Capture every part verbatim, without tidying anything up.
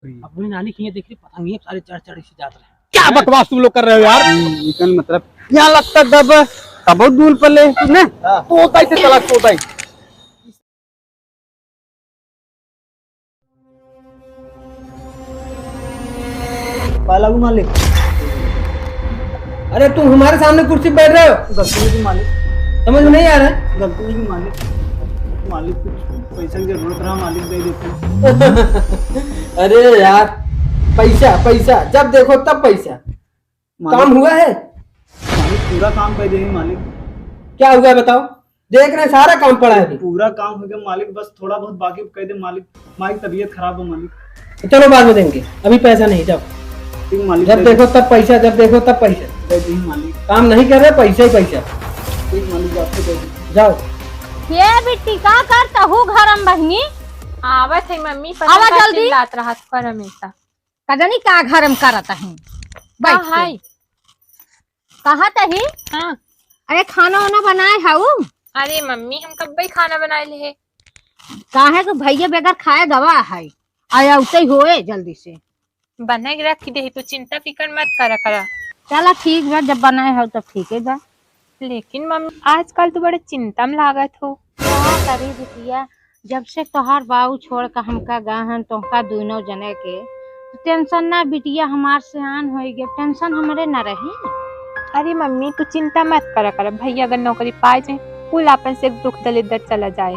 अपनी नानी के यहाँ देख रही, पतंगिया सारे चढ़ चढ़ के जात रहे। क्या बकवास तुम लोग कर रहे हो यार? हम्म, इकन मतलब यहाँ लगता दब, तब दूल पले तूने। हाँ। तोता ही से चला, तोता ही। पाला हूँ मालिक। अरे, तुम हमारे सामने कुर्सी पे बैठ रहे हो। गलती हुई मालिक। समझ में नहीं आ रहा है? गलती हुई मालिक। मालिक, कुछ पैसा की जरूरत रहा, मालिक दे देते। अरे यार, पैसा, पैसा, जब देखो तब पैसा। मालिक, काम हुआ है? मालिक, पूरा काम कर देंगे मालिक। क्या हुआ है बताओ? देख रहे हैं, सारा काम पड़ा है अभी। पूरा काम हो गया मालिक, बस थोड़ा बहुत बाकी कर दे मालिक। मालिक, तबीयत खराब है मालिक। चलो, बाद में देंगे, अभी पैसा नहीं, जाओ। ठीक मालिक, जब दे देखो दे। तब पैसा, जब देखो तब पैसा। दे दी मालिक। काम नहीं कर रहे, पैसा ही पैसा। ठीक मालिक, आपको दे दी। जाओ। ये बिट्टी का करता हूँ घर में बहनी? आवत है मम्मी, आवा पता का जल्दी। चिल्लात रहत कर हमेशा। का जानी का घर में करत है। का बैठ के। है? कहत ही? हाँ। अरे, खाना वाना बनाए हऊ? अरे मम्मी, हम कब्बे खाना बनाए ले है। काहे के भैया बगैर खाए गवा है। आया उतई होए जल्दी से। बना के रख दे, तू चिंता फिकर मत करा करा। चला ठीक बा, जब बनाए हो तब ठीक है बा। लेकिन मम्मी, आजकल तू बड़े चिंता में लागत हो। का करी बिटिया, जब से तोहार बाऊ छोड़ के हमका गए हैं, तोहका दुनो जने के, तो टेंशन ना बिटिया, हमार सियान होई गए, टेंशन हमरे ना रही। अरे मम्मी, तू चिंता मत करा कर, भैया अगर नौकरी पाए जाए, कुल आपन से दुख दलिद्दर चला जाए।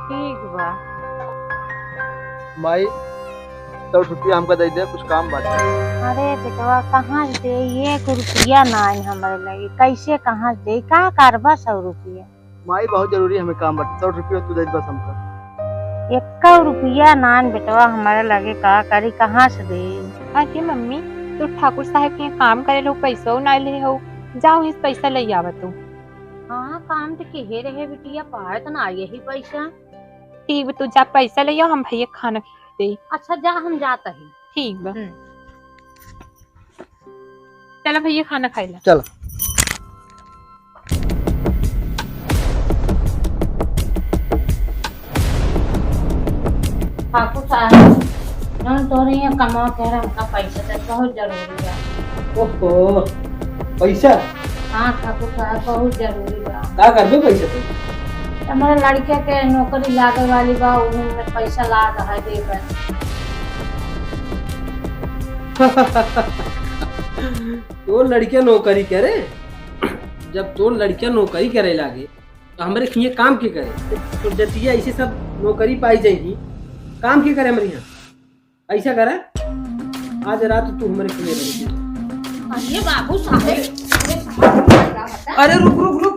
ठीक बा। माई, सौ रुपया हमका दे दे, कुछ काम बाटे। अरे बेटवा, कहाँ से दे? एक रुपया नाइन हमरे लगे, कैसे कहाँ से दे? का करबा सौ रुपया? माई, बहुत जरूरी हमें काम बाटे, सौ रुपया तू दे दे बस हमका। एक्का रुपया नाइन बेटवा हमरे लगे, का करी, कहाँ से दे? अरे मम्मी, तू ठाकुर साहब के यहाँ काम करे लो, पैसा ना ले हो, जाओ इस पैसा ले आवा तू। हाँ, काम तो किहे रहे बिटिया, पाए तो ना यही पैसा। ठीक बा, तू जा पैसा ले आओ, हम भैया खाना खिला दे। अच्छा जा, हम जात ही। ठीक बा। हम्म। चला भैया खाना खाइला। चल। ठाकुर साहब, जौन तोहरे यहाँ कमाओ के हमका पैसा दे, बहुत जरूरी बा। ओहो, पैसा? हाँ ठाकुर साहब, बहुत जरूरी बा। का करबे पैसा से? हमारे लड़के के नौकरी लागे वाली बा, उन्हें में पैसा लाग है देबे। तोर लड़किया नौकरी करे? जब तोर लड़किया नौकरी करे लागे, तो हमरे खिए काम के करे? तो जतिया ऐसे सब नौकरी पाई जाएगी, काम के करे हमरे यहाँ? ऐसा करा, आज रात तू हमरे खिए रह। अरे बाबू साहब, अरे साहब, अरे रुक, रुक, रुक।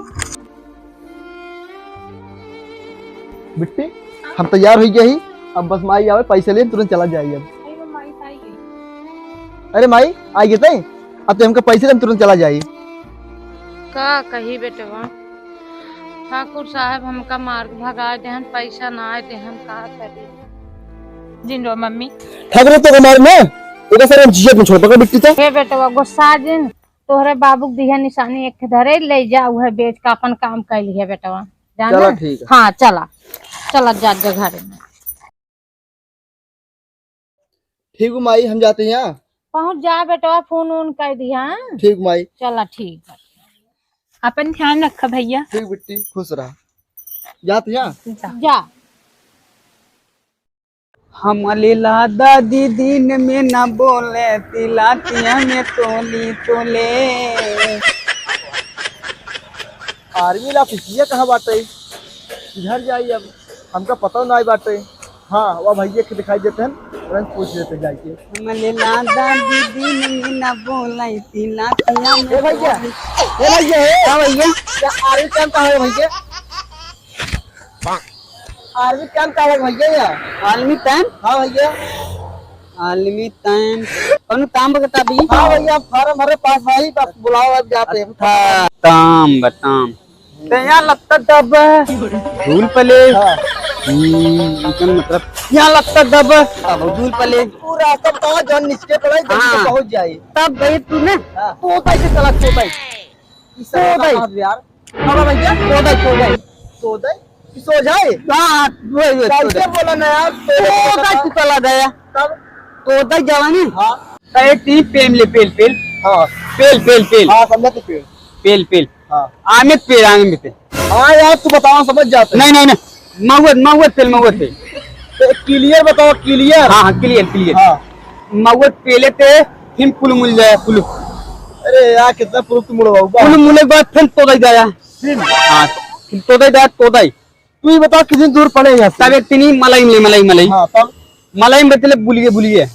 बिट्टी, हम तैयार हो गया ही, अब बस माई आवे, पैसे ले तुरंत चला जाए अब। अरे माई, आई गई। अरे माई, आई गई तई? अब तो हमका पैसे ले, हम तुरंत चला जाए। का कही बेटवा, ठाकुर साहब हमका मार के भगा देहन, पैसा ना आए देहन, का करी? जिन रो मम्मी। ठाकुर तो हमारे ना, ओका सारे हम जियत में छोड़, पकड़ बिट्टी तो। हे बेटवा, गुस्सा जिन, तोहरे बाबू के दिया निशानी एक धरे, ले जा, उहे बेच के अपन काम कर लिहे बेटवा। जाना? चला, ठीक है। हाँ, चला, चला जा, जा घरे में। ठीक हूँ माई, हम जाते हैं। पहुँच जा बेटवा, फोन वोन कर दिया। ठीक माई। चला, ठीक है। अपन ध्यान रखा भैया। ठीक बिट्टी, खुश रहा। जाते हैं। जा। जा। हम लीला दादी दिन में ना बोले, तिलातिया में तोली तोले। आर्मी ला पिसिया कहाँ बाटे? घर जाई अब, हमका पता ना बाटे। हाँ, वह भैया के दिखाई देते हैं, तुरंत पूछ लेते हैं जाके। हम लीला दादी दिन में ना बोले, तिलातिया में ए भैया, तोली। ए भैया, ए। हाँ भैया। क्या आर्मी कैंप कहाँ है भैया? आर्मी कैंप का है भैया या? आर्मी कैंप? हाँ भैया। आर्मी कैंप। कौन काम बता दी? हाँ भैया, फार्म भरे पास भाई, बस बुलाओ अब जाते हैं। अच्छा, काम बताम। तैयार लगता तब धूल पले। हाँ। हम्म, इनका मतलब यहाँ लगता तब अब धूल पले। पूरा रास्ता बताओ, जौन निचके पड़े, जल्दी से हाँ। पहुँच जाए। तब भाई तू ना हाँ। तोता ही से चला, तोता ही। तोता ही। यार। बाबा भैया, तोदई, तोदई। तोदई? कि सोझाई? हाँ, वही, वही, कैसे तोदई। बोला ना यार? तोदई तू चला गया। तब? तोदई जवानी? हाँ। कहे ती पेम ले, पेल, पेल। हाँ। पेल, पेल, पेल। हाँ, समझा तो पेल। पेल, पेल। हाँ। आमे पेल, आमे पेल। हाँ यार, तू बतावा, समझ जाते हैं। नहीं, नहीं, नहीं। महुअत, महुअत पेल, महुअत पेल। तो clear बतावा, clear। हाँ, हाँ, clear, clear। हाँ। महुअत पेले ते, फिर कुल मुल जाए, कुल। अरे यार, कितना proof तुम लोग होगा। कुल मुले के बाद फिर तोदई जाया। फिर? हाँ, फिर तोदई जाया, तोदई। तू ही बता कितनी दूर पड़े यहाँ से? तब एक तिनी मलाई मिले, मलाई, मलाई। हाँ, तब? मलाई में बतले बुलिए, बुलिए।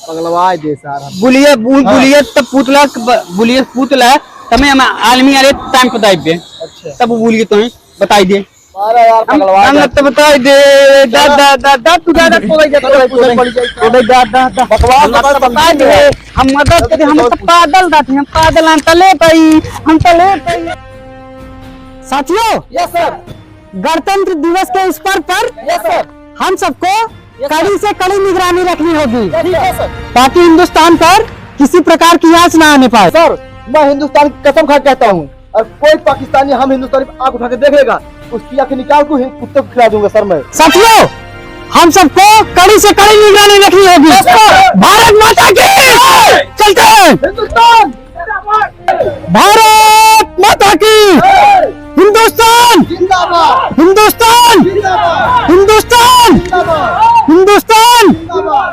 पगलवा दे सारा। बुलिए, बु-, हाँ। बुलिए तब पुतला क-, ब-, बुलिए पुतला, तब में हम आदमी आले time बताई दे। अच्छा। तब वो बुलिए तो ही बताई दे। मारा यार, हम पगलवा हम दे। तो बताई दे, दा, चलो। दा, दा, दा, तू दा, दा, तोदई जा, चलो, तोदई, तोदई। पड़ जाए। तोदई, दा, दा, दा। बकवास हम तो बता बताई दे, हम मदद करे, हम तो पादल रहते हैं, हम पादल, हम तले पाई, हम तले पाई। साथियों, Yes sir। गणतंत्र दिवस के इस पर्व पर Yes sir। हम सबको Yes sir। कड़ी से कड़ी निगरानी रखनी होगी, ठीक है sir। ताकि हिंदुस्तान पर किसी प्रकार की आंच ना आने पाए। Sir, मैं हिंदुस्तान की कसम खा के कहता हूँ, और कोई पाकिस्तानी हम हिंदुस्तानी पे आंख उठा के देख लेगा, उसकी आंखें निकाल के हिंद कुत्ते को खिला दूंगा sir मैं। साथियों, हम सबको कड़ी से कड़ी निगरानी रखनी होगी। Yes sir। भारत माता की! चलते हैं। हिंदुस्तान! भारत माता की! हिंदुस्तान! जिंदाबाद! हिंदुस्तान! जिंदाबाद! हिंदुस्तान! जिंदाबाद! हिंदुस्तान! जिंदाबाद!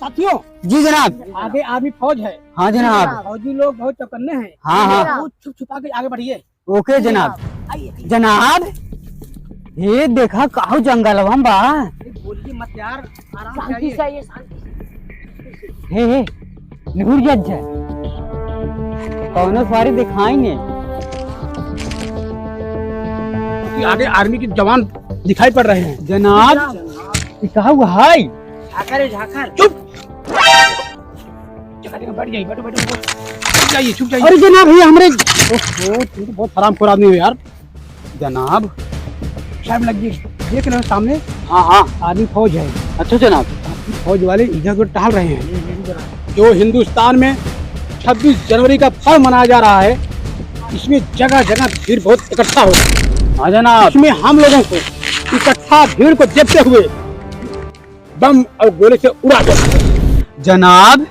साथियों, जी जनाब। आगे आर्मी फौज है। हाँ जनाब। फौजी लोग बहुत चौकन्ने हैं। हाँ, हाँ। बहुत छुप छुपा के आगे बढ़िए। OK जनाब। आइए, आइए। जनाब, ये देखा काहू जंगलवा में बा। अरे बोलिए मत यार, आराम से शांति आइए। से आइए, शांति से। हे, हे, निहुर जा, जा। कौनो सवारी दिखाई नहीं। ये आगे आर्मी के जवान दिखाई पड़ रहे हैं। जनाब, ये कहा हुआ है? झाकर है, झाकर। चुप। जगह, जगह बैठ जाइए, बैठो, बैठो, बैठो। छुप जाइए, छुप जाइए। अरे जनाब, ये हमरे, ओहो, तुम तो बहुत हरामखोर आदमी हो यार। जनाब। साहब लग गए, देख रहे हो सामने? हाँ, हाँ। आर्मी फौज है। अच्छा जनाब। आर्मी फौज वाले इधर उधर टहल रहे हैं। जो हिंदुस्तान में छब्बीस जनवरी का पर्व मनाया जा रहा है, इसमें जगह जगह भीड़ बहुत इकट्ठा हो। हाँ जनाब। इसमें हम लोगों को इकट्ठा भीड़ को देखते हुए बम और गोले से उड़ा दो। जनाब,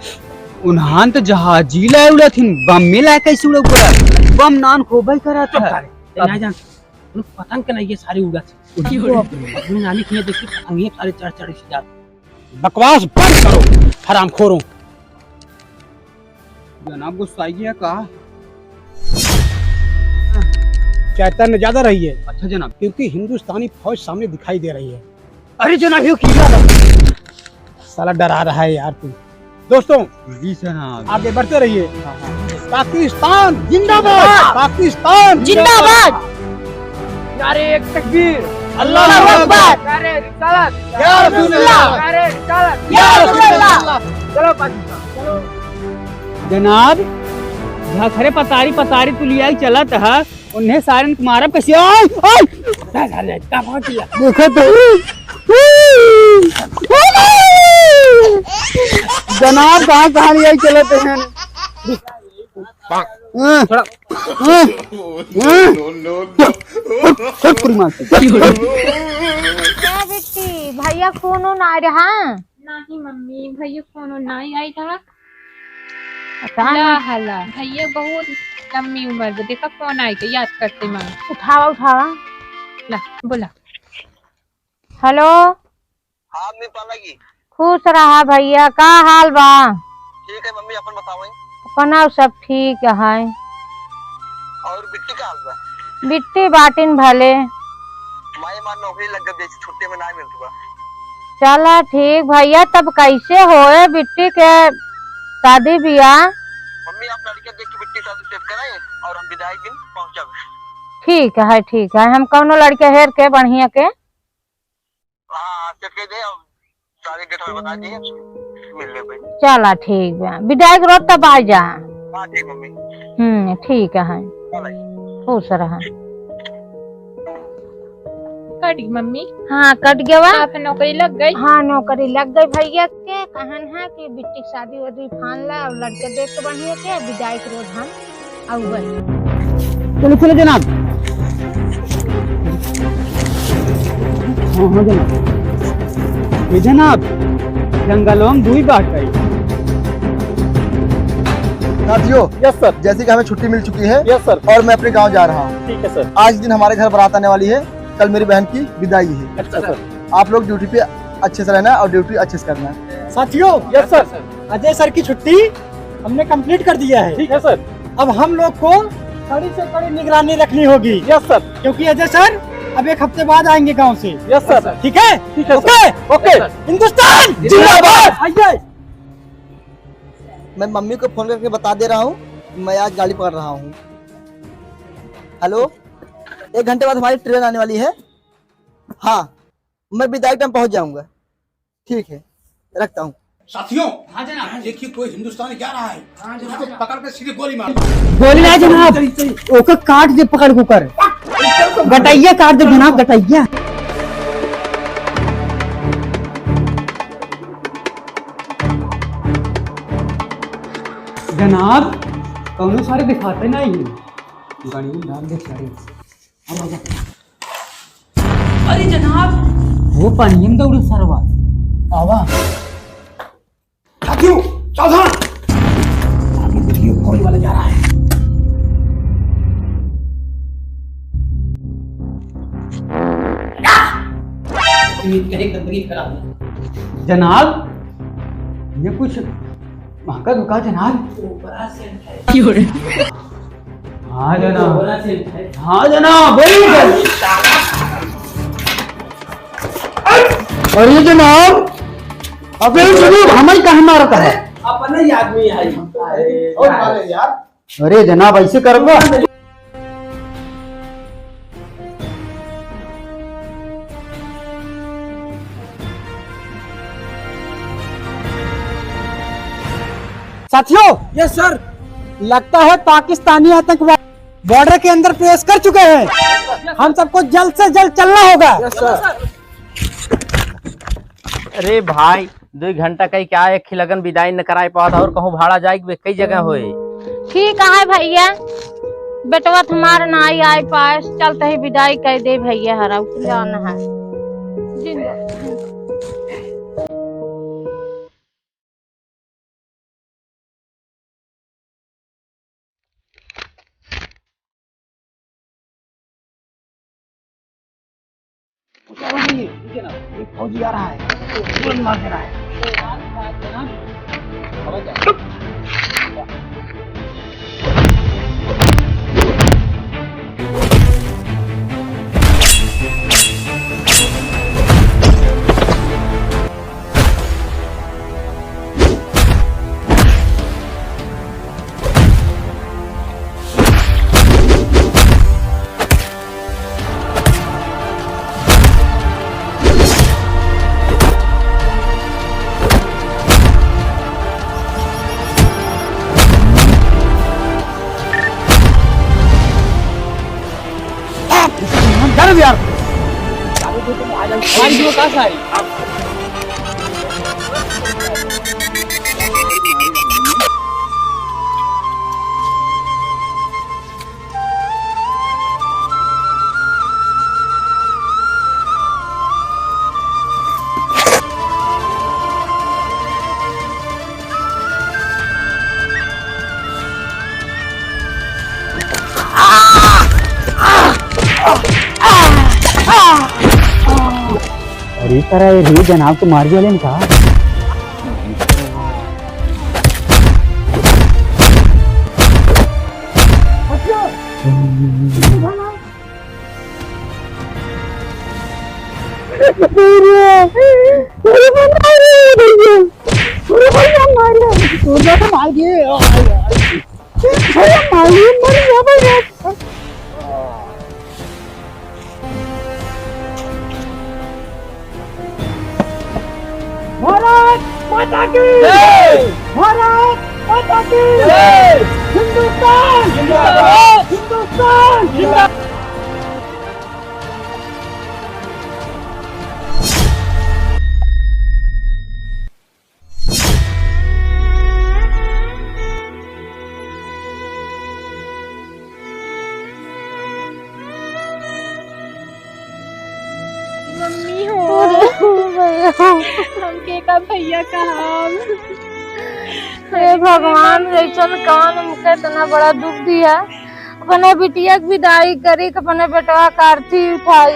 उन्हान तो जहाजी लाए उड़ाथिन, बम में लाए कैसे उड़ा पूरा? बम नान खोबई करा चुप था। सारे, ते ना जान, उन पतंग के ना ये सारे उड़ा थे। उनको अपने नानी के यहाँ देखी पतंग ये सारे चढ़ चढ़ से जाते। बकवास बंद करो, हरामखोरों। जनाब, गुस्साइए का? चैतन्य ज्यादा रहिए। अच्छा जनाब। क्योंकि हिंदुस्तानी फौज सामने दिखाई दे रही है। अरे जनाब, यो किया था। साला डरा रहा है यार तू। दोस्तों, जी जनाब। आगे बढ़ते रहिए। हाँ, हाँ। पाकिस्तान जिंदाबाद। पाकिस्तान जिंदाबाद। नारे तकबीर। अल्लाहु अकबर। नारे रिसालत। या रसूलुल्लाह। नारे रिसालत। या रसूलुल्लाह। चलो पाकिस्तान, चलो। जनाब, झखरे पतारी पतारी तुलियाई चलत ह, उन्हें सारन के मारब कैसे? ओए, ओए! देखो तो। जनाब, कहाँ कहाँ ले आई चलत हैं? हाँ। थोड़ा। हाँ। हाँ। छोड़, छोड़, पूरी मार। क्या बिट्टी, भैया फोन ना आ रहा? नहीं मम्मी, भैया फोन नहीं आई था। पता ला नहीं। हला, भैया बहुत लंबी उम्र बा। देखा फोन आई के याद करते माँ। उठावा, उठावा। ला, बोला। हेलो। हाँ, अम्मी पाला की। खुश रहा भैया, का हाल बा? ठीक है मम्मी, अपन बताओ। अपना सब ठीक है। और बिट्टी का हाल बा? बिट्टी बाटिन भले। माई मार नौकरी लग गई, जैसे छुट्टी में ना मिलत बा। चला ठीक भैया, तब कैसे होए बिट्टी के शादी बियाह? मम्मी, आप लड़के देख के बिट्टी शादी set कराएं और हम विदाई दिन पहुंचब। ठीक है, ठीक है, हम कौनो लड़के हेर के बढ़िया के। हाँ, set कर दे, हम सारे गेट में बता दिए, मिल ले भाई। चला ठीक बा, विदाई के रोड तब आ जा। हाँ, ठीक मम्मी। हम्म, ठीक है। चला। खुश रहा। कट गई मम्मी। हाँ, कट गवा। आप नौकरी लग गई? हाँ, नौकरी लग गई भैया के। कहन है कि बिट्टी के शादी वादी फान ला और लड़के देख के बढ़िया के विदाई के रोज हम आउबे। चलो, चलो जनाब। हाँ, हाँ जनाब। ये जनाब, जंगलों में दुई बात आई। साथियों, यस सर। जैसे कि हमें छुट्टी मिल चुकी है, यस सर। और मैं अपने गांव जा रहा हूँ। ठीक है सर। आज दिन हमारे घर बारात आने वाली है, कल मेरी बहन की विदाई है। अच्छा सर। आप लोग ड्यूटी पे अच्छे से रहना और ड्यूटी अच्छे से करना। साथियों, यस सर। अजय सर की छुट्टी हमने कंप्लीट कर दिया है। ठीक है सर। अब हम लोग को कड़ी से कड़ी निगरानी रखनी होगी। यस सर। क्योंकि अजय सर अब एक हफ्ते बाद आएंगे गांव से। यस सर। ठीक है? ठीक है सर। ओके? ओके। हिंदुस्तान जिंदाबाद। आइए। मैं मम्मी को फोन करके बता दे रहा हूँ, मैं आज गाड़ी पकड़ रहा हूँ। हेलो, एक घंटे बाद हमारी ट्रेन आने वाली है। हाँ, मैं विदाई टाइम पहुँच जाऊँगा। ठीक है, रखता हूँ। साथियों, हाँ जनाब। देखिए, कोई हिंदुस्तानी जा रहा है, हाँ जनाब। उसको पकड़ के सीधे गोली मार। गोली ना जनाब, ओके काट दे पकड़ के ओकर। गटैया काट दे जनाब, गटैया। जनाब, कौनो सारे दिखाते नहीं। गाड़ी में डाल दे सारे। अरे जनाब। वो पानी में दौड़े सरवा। आवा। साथियों, सावधान। आगे देखिए, फौज वाला जा रहा है। ये कहीं गंदगी फैला दिया। जनाब, ये कुछ महका दुका जनाब। ऊपरा से है। हाँ जनाब। हाँ जनाब, वही है। अरे जनाब, अबे जनाब, हमें काहे मारत है? अपने ही आदमी है। अरे और मारे यार। अरे जनाब, ऐसे करबो? साथियों, यस सर। लगता है पाकिस्तानी आतंकवादी बॉर्डर के अंदर प्रवेश कर चुके हैं। हम सबको जल्द से जल्द चलना होगा। यस सर। अरे भाई, दुई घंटा कई क्या एक ही लगन विदाई न कराए पावत और कहूँ भाड़ा जाए के कई जगह होए। ठीक है भैया, बेटवा तुम्हार नाई आए पाए, चलते ही विदाई कर दे भैया, हरा जाना है। जिंदा। उतारो नहीं, ठीक है ना? एक फौजी आ रहा है, तुरंत मार देना है। चुप। डर यार। भाई, वो कहाँ से आई? अरे सारा ये रे जनाब को मार दिया लेन का? भारत माता की जय! भारत माता की जय! हिंदुस्तान जिंदाबाद! हिंदुस्तान जिंदाबाद! मम्मी हो, हमके का भैया का हम। हे भगवान, जैसन कौन हमके इतना बड़ा दुख दिया। अपने बिटिया के विदाई करी, अपने बेटवा का आरती उठाई।